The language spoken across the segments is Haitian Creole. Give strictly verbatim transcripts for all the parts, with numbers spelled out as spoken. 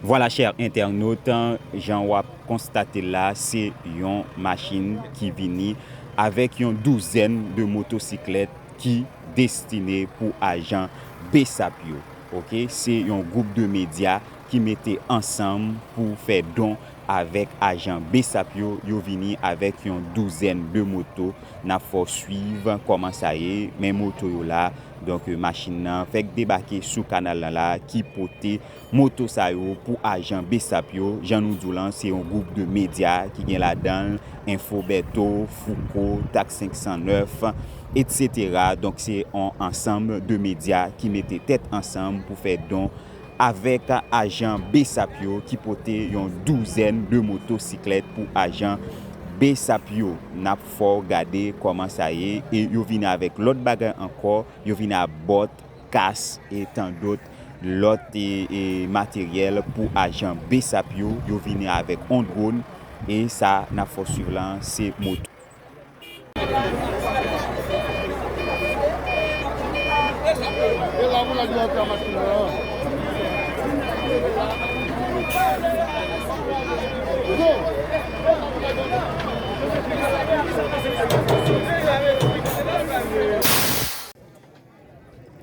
Vwala, chè entènot, jan w ap konstate la, se yon machin ki vini avèk yon douzèn de motosiklèt ki destine pou ajan BSAP yo. Oke, se yon gwoup de medya ki mete ansanm pou fè don avèk ajan BSAP yo. Yo vini avèk yon douzèn de moto. N ap fè w swiv kòman sa ye. Men moto yo la. Donk, machin nan fèk debake sou kanal lan la ki pote moto sa yo pou ajan BSAP yo. Jan nou di w lan, se yon gwoup de medya ki gen ladan l Info Bertho, Fouco, Tak senk san nèf, etsetera. Donk, se yon ansanm de medya ki mete tèt ansanm pou fè don avèk ajan BSAP yo ki pote yon douzèn de motosiklèt pou ajan BSAP yo. N ap fè w gade kòman sa ye. E yo vini avèk lòt bagay ankò. Yo vini ak bòt, kas e tandòt lòt e, e materyèl pou ajan BSAP yo. Yo vini avèk on dwòn. E sa n ap fè w swiv lan, se moto.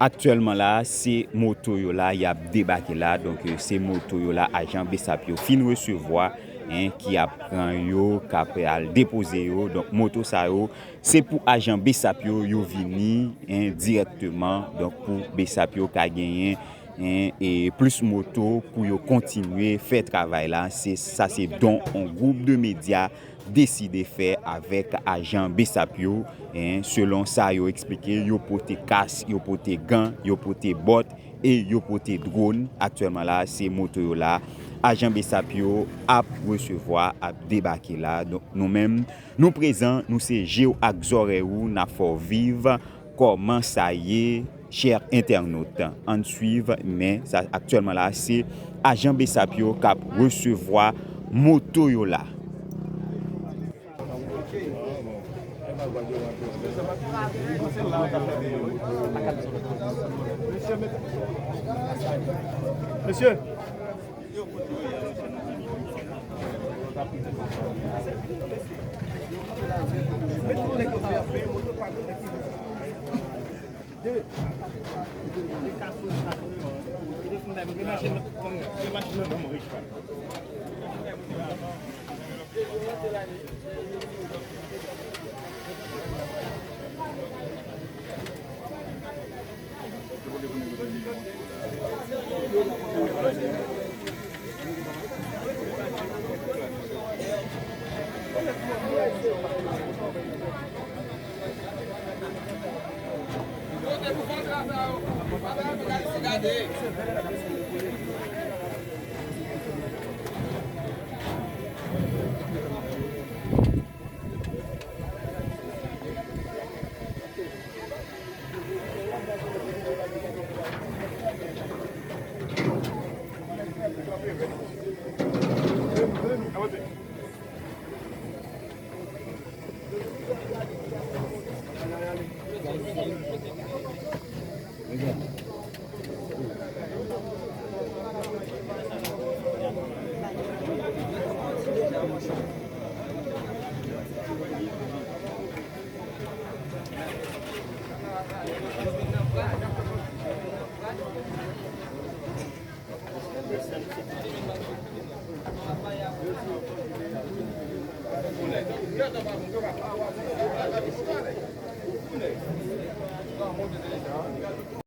Aktyèlman la, se moto yo la, y ap debake la. Donk, se moto yo la, ajan BSAP yo fin resevwa, en, ki ap pran yo, k ap al depoze yo. Donk, moto sa yo, se pou ajan BSAP yo, yo vini, en, dirèkteman. Donk, pou BSAP yo ka genyen, en, e plis moto pou yo kontinye fè travay la. Se, sa se don on gwoup de medya deside fè avèk ajan BSAP yo, en, selon sa yo eksplike, yo pote kas, yo pote gan, yo pote bòt e yo pote dwòn. Aktyèlman la, se moto yo la, ajan BSAP yo ap resevwa, ap debake la. Donk, nou menm, nou prezan, nou se je w ak zòrèy ou, n ap fè w viv kòman sa ye, chè entènot. Ann swiv, men sa, aktyèlman la, se ajan BSAP yo k ap resevwa moto yo la. Mesye,